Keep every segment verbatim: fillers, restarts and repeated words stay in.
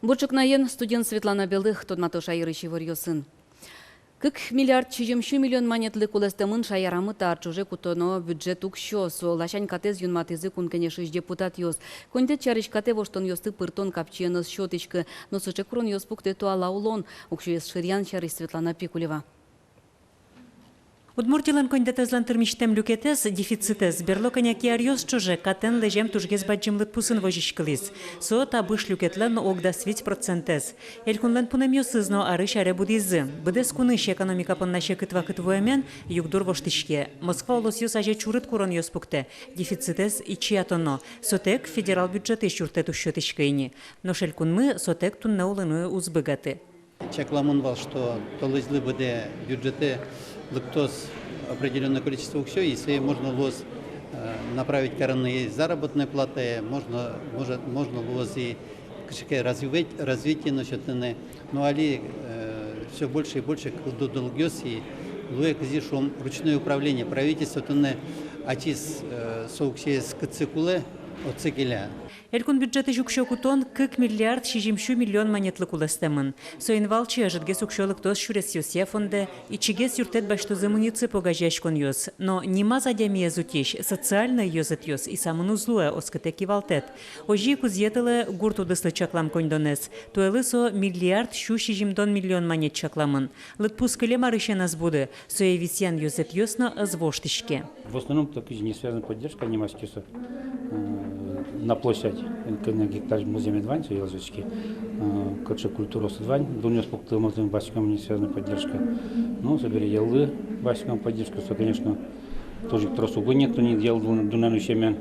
Бур ӵукнаен! Студиын Светлана Белых. Тодмато шаерысь иворъёсын. Кык миллиард сизьымсю миллион манетлы кулэстэмын шаерамы та ар ӵоже кутоно бюджет уксё. Со ласянь катэз юнматӥзы Кун Кенешысь депутатъёс. Коньдэт сярысь катэ воштонъёсты пыртон капчиен ӧз сётӥськы, но сыӵе куронъёс пуктэ туала улон. Уксёез шыръян сярысь Светлана Пикулева. Удмуртилэн коньдэтэзлэн тырмисьтэм люкетэз, дефицитэз, берло кӧня ке аръёс ӵоже катэн лэзем тужгес бадӟым лыдпусын возиськылӥз. Со табыш люкетлэн ог дас вить процентэз. Элькунлэн пунэмъёсыз но арысь аре будӥзы. Быдэс кунысь экономика понна секыт вакыт вуэмен, югдур воштӥське. Москва улосъёс азе чурыт куронъёс пуктэ, дефицитэз ичиятоно. Сотэк федерал бюджетысь юрттэт уз сётӥськы ини. Нош элькунмы сотэк туннэ улыны уз быгаты. Чакламын вал, что толэзьлы быдэ бюджетэ лыктоз определённое количество уксё, и сое можно луоз, э, направить карыны и заработной платае, можно, может, можно луоз и кыӵе ке развивать, развитие но сётыны. Но али, э, всё больше и больше кылдо долгъёс, и луэ, кызьы шуом, ручное управление. Правительство туннэ ачиз, э, со уксёез кытчы кулэ, отчы келя. Элькун бюджетысь уксё кутон кык миллиард сизьымсю миллион манетлы кулэстэмын. Соин валче ӧжытгес уксё лыктоз сюресъёсъя фондэ, ичигес юрттэт басьтозы муниципал огазеяськонъёс. Но нимаз адямиез утись социальной ёзэтъёс исамын уз луэ, оскытэ кивалтэт. Озьы ик уз йӧтылэ гурт удыслы чаклам коньдонэз. Туэлы со миллиард сю сизьымдон миллион манет чакламын. Лыдпус кылем арысен ӧз буды, сое висъян ёзэтъёс но ӧз воштӥське. В основном только не связана поддержка, не маски со, э, на площадь, э, на гектар музъем вань, со ялзочки, э, кыӵе культураос вань, дунъёс пуктылмозы, басьтон не связана поддержка. Ну, собере йӧллы басьтон поддержка, со, конечно, тоже трос уг ни, то не йӧл дун-, дунэн усемен.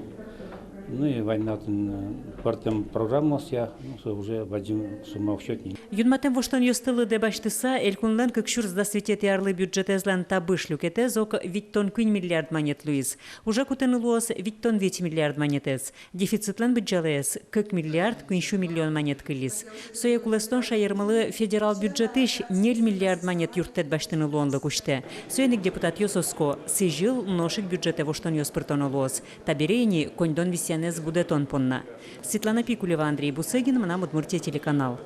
Ну и вань на отын, э, пӧртэм программаосъя, ну, со уже бадӟым сумма уг сёт ни. Юнматэм воштонъёсты лыдэ басьтыса, элькунлэн кык сюрс дас витетӥ арлы бюджетэзлэн табыш люкетэз ог витьтон куинь миллиард манет луиз. Уже кутыны луоз витьтон вить миллиард манетэз. Дефицитлэн быдӟалаез кык миллиард куиньсю миллион манет кылиз. Сое кулэстон шаермылы федерал бюджетысь ньыль миллиард манет юрттэт басьтыны луонлык усьтэ. Соин ик депутатъёс оско, сӥзьыл нош ик бюджетэ воштонъёс пыртоно луоз. Табере ини коньдон висъянэз будэтон понна. Светлана Пикулева, Андрей Бусыгин, «Мынам Удмуртие» телеканал.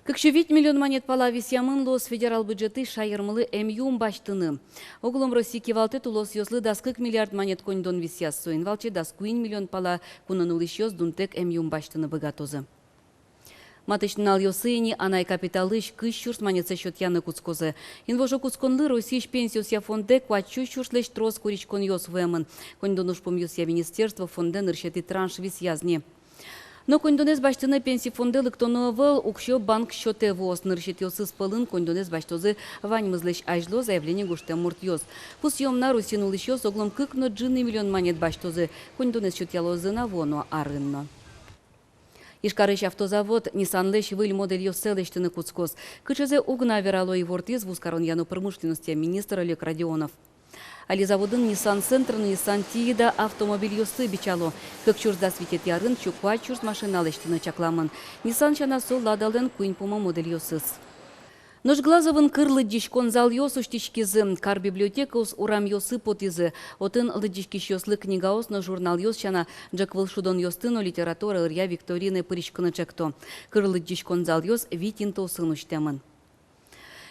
Кык сю вить миллион манет пала висъямын луоз федерал бюджетысь шаермылы эмъюм басьтыны. Оглом Россиысь кивалтэт улосъёслы дас кык миллиард манет коньдон висъяз, соин валче дас куинь миллион пала кунын улӥсьёс дунтэк эмъюм басьтыны быгатозы. Матысь нуналъёсы ини анай капиталысь кызь сюрс манетсэ сётъяны кутскозы. Инвожо кутсконлы Россиысь пенсиосъя фондэ куать сю сюрслэсь трос куриськонъёс вуэмын. Коньдон ужпумъёсъя министерство фондэ нырысетӥ транш висъяз ни. Но коньдонэз басьтыны пенси фондэ лыктоно ӧвӧл, уксё банк счётэ вуоз. Нырысетӥосыз пӧлын коньдонэз басьтозы ваньмызлэсь азьло заявление гожтэм муртъёс. Пусъём на, Россиын улӥсьёс оглом кык но ӝыны миллион манет басьтозы. Коньдонэз сётъялозы на вуоно арын но. Ижкарысь автозавод Ниссанлэсь выль модельёссэ лэсьтыны кутскоз. Кыӵезэ уг на верало, ивортӥз вузкаронъя но промышленностья министр Олег Родионов. Али заводын Ниссан Сентра но Ниссан Тиида автомобильёсты бичало. Кык сюрс дас витетӥ арын сю куать сюрс машина лэсьтыны чакламын. Ниссан сяна, со Ладалэн куинь пумо модельёсыз. Нош Глазовын кыр лыдӟиськон залъёс усьтӥськизы. Кар библиотекаос урамъёсы потӥзы. Отын лыдӟиськисьёслы книгаос но журналъёс сяна ӝӧк вылшудонъёсты но литература ӧръя викторинае пыриськыны ӵекто. Кыр лыдӟиськон залъёс вить интыосын усьтэмын.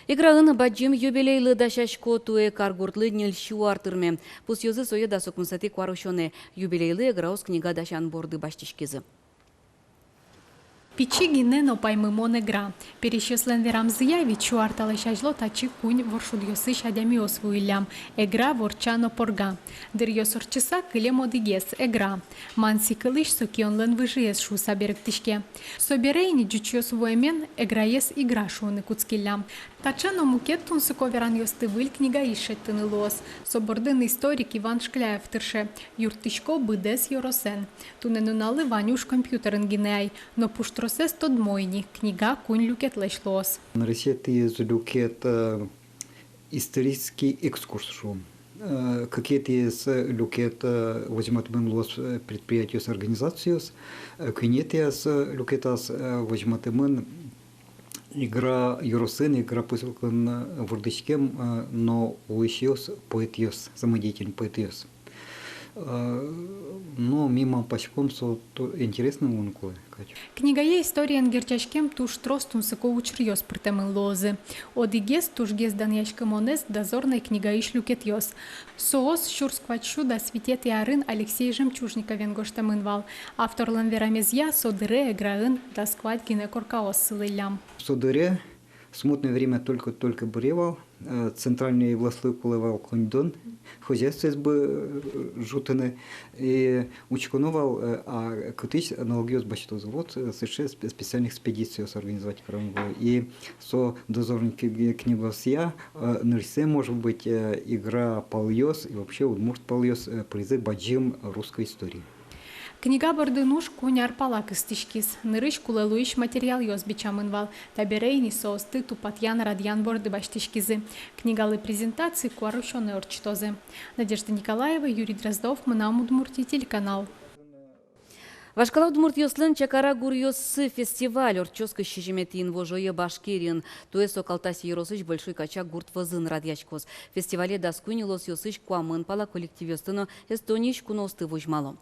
Играын бадӟым юбилейлы дасясько. Туэ каргуртлы ньыльсю ар тырме. Пусъёзы сое дас укмысэтӥ куарусёнэ. Юбилейлы Эграос книга дасян борды басьтӥськизы. Пичи гинэ но паймымон Эгра. Пересьёслэн верамзыя, витьсю ар талэсь азьло татчы куинь воршудъёсысь адямиос вуиллям: Эгра, Ворча но Порга. Дыръёс ортчыса кылем одӥгез — Эгра. Манси кылысь со кионлэн выжыез шуыса берыктӥське. Собере ини ӟучъёс вуэмен Эграез Игра шуыны кутскиллям. Таӵе но мукет тунсыко веранъёсты выль книгаысь шедьтыны луоз. Со бордын историк Иван Шкляев тырше. Юрттӥсько быдэс ёросэн. Туннэ нуналлы вань уж компьютерын гинэ ай, но пуштросэз тодмо ини: книга куинь люкетлэсь луоз. Нырысетӥез люкет, э, исторический экскурс, шуом. Э, кыкетӥез люкет, э, возьматэмын луоз, э, предприятиос, организациос. Э, куинетӥез, э, люкетаз, э, возьматэмын Игра ёросын, Игра поселокын, э, вордӥськем, э, но улӥсьёс, поэтъёс, самодеятельный поэтъёс. Э, Но ми малпаськом, со интересно луыны кулэ кадь. Книгае историен герӟаськем туж трос тунсыко учыръёс пыртэмын луозы. Одӥгез тужгес данъяськемонэз «Дозорной» книгаысь люкетъёс. Соос сюрс куать сю дас витетӥ арын Алексей Жемчужниковен гожтэмын вал. Авторлэн верамезъя, со дыре Эграын дас куать гинэ коркаос сылӥллям. Со дыре, смутное время только-только быре вал, э, центральной властьлы кулэ вал коньдон, хозяйствоез бы, э, ӝутыны, и учконо вал, э, а кытысь налогъёс басьтозы. Вот, э, сыӵе спе-, специальной экспедициос организовать кароно вал. И со «Дозорной» кни-, книгосъя, э, нырысьсэ, может быть, э, Эгра палъёс и вообще удмурт палъёс, э, пыризы бадӟым русской историе. Книга бордын уж куинь ар пала кыстӥськиз. Нырысь кулэ луись материалъёс бичамын вал. Табере ини соосты тупатъян-радъян борды басьтӥськизы. Книгалы презентаци куарусёнэ ортчытозы. Надежда Николаева, Юрий Дроздов, «Мынам Удмуртие» телеканал. Вашкала удмуртъёслэн «Чакара гуръёссы» фестиваль ортчоз кызь сизьыметӥ инвожое Башкириын. Туэ со Калтаси ёросысь Большой Кача гурт вӧзын радъяськоз. Фестивале дас куинь улосъёсысь куамын пала коллективъёсты но Эстониысь куноосты возьмало.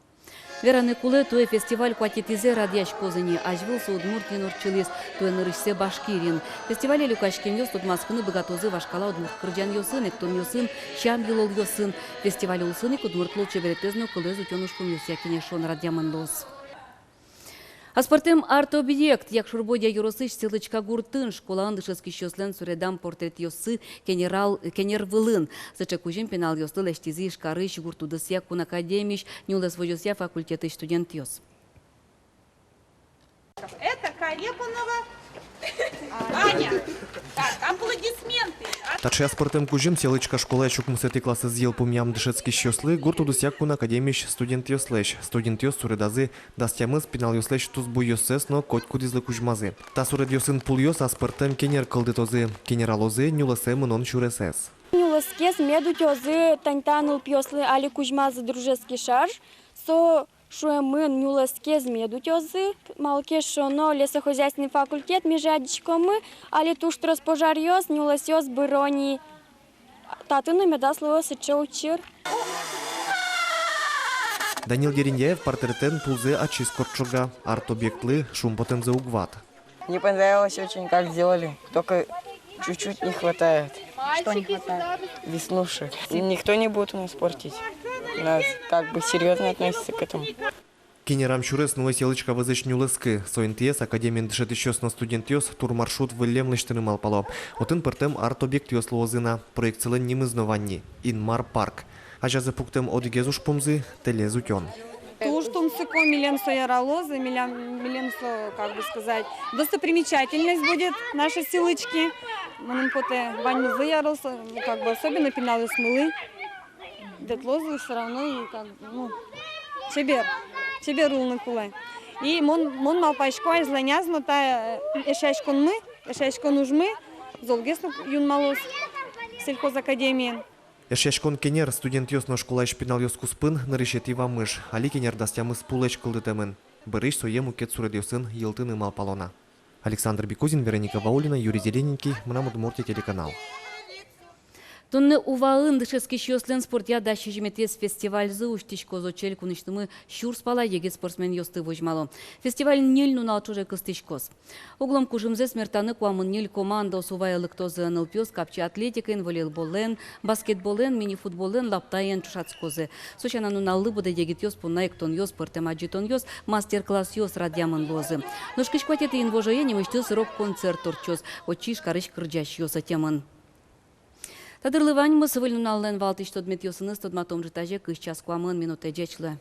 Вераны кулэ, туэ фестиваль куатетӥзэ радъяськоз ини. Азьвыл со Удмуртиын ортчылӥз, туэ нырысьсэ Башкириын. Фестивале люкаськемъёс тодматскыны быгатозы вашкала удмурт кырӟанъёсын, эктонъёсын, сям-йылолъёсын. Фестиваль улсын ик удмурт лулчеберетэз но кылэз утён ужпумъёсъя кенешон радъямын луоз. Аспӧртэм арт-объект. Якшур-Бӧдья ёросысь Селычка гуртын школаын дышетскисьёслэн суредам портретъёссы кенерал-, кенер вылын. Сыӵе кузьым пиналъёслы лэсьтӥзы Ижкарысь гурт удысъя кун академиысь нюлэс возёсъя факультетысь студентъёс. Это Карепанова Аня. Так, аплодисменты. Таӵе аспӧртэм кузьым Селычка школаысь укмысэтӥ классэз йылпумъям дышетскисьёслы, гурт удысъя кун академиысь студентъёслэсь. Студентъёс суредазы дас тямыс пиналъёслэсь тусбуйёссэс но котькудӥзлы кузьмазы. Та суредъёсын пулъёс аспӧртэм кенер кылдытозы, кенералозы нюлэсэ мынон сюресэз. Нюлэскез мед утёзы тань та нылпиослы, али кузьмазы дружеский шарж. Со шуэмын, нюлэскез мед утёзы, малы ке шуоно лесохозяйственный факультет, ми же адӟиськомы, али туж трос пожаръёс, нюлэсъёс быро ни. Татын но медаз луы сыӵе учыр. Данил Дерендяев портрет пулзэ ачиз кортчога, арт-объектлы шумпотэмзэ уг ват. Мне понравилось очень, как сделали, только чуть-чуть не хватает. Что не хватает? Веснушек. Никто не будет у нас портить. У нас как бы серьёзно относятся к этому. Кенерам сюрес нуэ Селычка вӧзысь нюлэскы. Со интыез академиын дышетӥсьёс но студентъёс турмаршрут выллем лэсьтыны малпало. Отын пӧртэм арт-объектъёс луозы на. Проектсылэн нимыз но вань ни: «Инмар парк». Азязы пуктэм одӥгез ужпумзы — тэлез утён. Туж тунсыко, милем со яралоз, милям, милем со, как бы сказать, достопримечательность будет нашей Селычки. Мыным потэ, ваньмызлы яралоз, как бы особенно пиналъёсмылы. Ветлозы всё равно и как бы, ну, чебер, чебер улыны кулэ. И мон, мон малпасько, азьланяз но та, э, эшъяськонмы, эшъяськон ужмы золгес но юнмалоз сельхозакадемиен. Эшъяськон кенер студентъёс но школаысь пиналъёс куспын нырысетӥ вамыш. Али кенер дас тямыс пулэсь кылдытэмын. Бӧрысь сое мукет суредъёсын йылтыны малпало на. Александр Бекузин, Вероника Ваулина, Юрий Зелененький, «Мынам Удмуртие» телеканал. Туннэ Уваын дышетскисьёслэн спортъя дас сизьыметӥез фестивальзы усьтӥськоз. Отчы элькунысьтымы сюрс пала егит спортсменъёсты возьмало. Фестиваль ньыль нунал ӵоже кыстӥськоз. Огъя кужымзэс мертаны куамын ньыль командаос Увае лыктозы. Нылпиос капчи атлетикаен, волейболэн, баскетболэн, мини-футболэн, лаптаен ӵошатскозы. Со сяна, нуналлы быдэ егитъёс понна эктонъёс, пӧртэм адӟытонъёс, мастер-классъёс радъямын луозы. Нош кызь куатетӥ инвожое нимысьтыз рок-концерт ортчоз. Отчы Ижкарысь кырӟасьёс ӧтемын. Та дырлы ваньмыз. Выль нуналлэн валтӥсь тодметъёсыныз тодматом ӝытазе кызь час куамын минутэ. Ӟеч луэ.